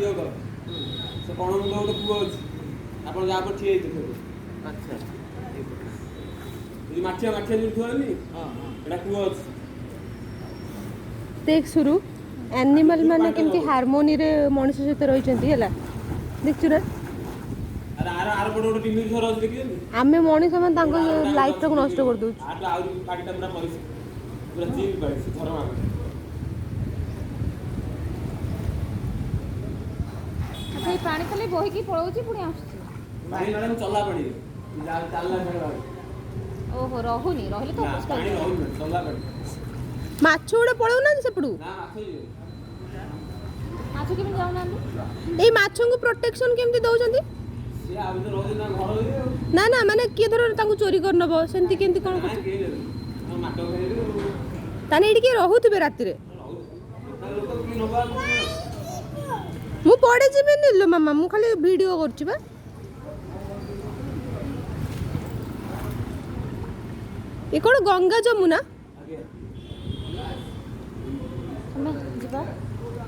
ଦିଅଙ୍କର ସେ କଣ ମୁଣ୍ଡ ଗୋଟେ କୂଅ ଅଛି, ଆପଣ ଯାହା ଉପରେ ଠିଆ ହେଇଛନ୍ତି। ଆଚ୍ଛା। ଏଇ ମାଠିଆ ମାଠିଆ ଯୋଉଠି ଥୁଆ ହେଇନି, ଏଟା କୂଅ ଅଛି। ଦେଖ ସୁରୁ, ଆନିମାଲ ମାନେ କେମିତି ହାରମୋନିରେ ମଣିଷ ସହିତ ରହିଛନ୍ତି ହେଲା, ଦେଖଛୁ ନା? ଆରେ, ଆର ଆର ପଟେ ଗୋଟେ ଟିମିର ଘର ଅଛି, ଦେଖିଛନ୍ତି? ଆମେ ମଣିଷ ମାନେ ତାଙ୍କ ଲାଇଫଟାକୁ ନଷ୍ଟ କରିଦେଉଛୁ। ଆଠୁ ଆହୁରି ପାଣିଟା ପୁରା ପରିଷ୍କାର, ପୁରା ଚିଲ୍ ପାଣି ସେ ଝରଣା ପାଣି। ଆଚ୍ଛା, ଏଇ ପାଣି ଖାଲି ବୋହିକି ପଳଉଛି, ପୁଣି ଆସୁଛି? ପାଣି ମ୍ୟାଡ଼ାମ, ଚଲା ପାଣି, ଚାଲିଲା ପାଣି। ଓହୋ, ରହୁନି। ରହିଲେ ତ ନା। ଅପରିଷ୍କାର ପାଣି ହେଇଯିବ। ରହୁନି, ଚଲା ପାଣି। ମାଛ ଗୁଡ଼ା ପଳଉନାହାନ୍ତି ସେପଟକୁ? ନା, ମାଛ ଯିବେ। ମାଛ କେମିତି ଯାଉନାହାନ୍ତି? ଏଇ ମାଛଙ୍କୁ ପ୍ରୋଟେକ୍ସନ କେମିତି ଦଉଛନ୍ତି? ସିଏ ଆଉ ତ ରହୁଛି ନା ଘର ଇଏ ଆଉ। ନା ନା, ମାନେ କିଏ ଧର ତାଙ୍କୁ ଚୋରି କରିନବ, ସେମିତି କେମିତି କ'ଣ ନା କରୁଛ? କେହି ନେବେନି, ମାଟ ଖାଇବେ ଆଉ। ତାହେଲେ ଏଇଠି କିଏ ରହୁଥିବେ ରାତିରେ? ରହୁଛି ଲୋକ, କିଏ ନବା? ମୁଁ ପଡ଼ିଯିବିନି ଲୋ ମାମା, ମୁଁ ଖାଲି ଭିଡ଼ିଓ କରୁଛି ବା। ଏ କ'ଣ ଗଙ୍ଗା ଯମୁନା? ଆଜ୍ଞା। ଆମେ ଯିବା।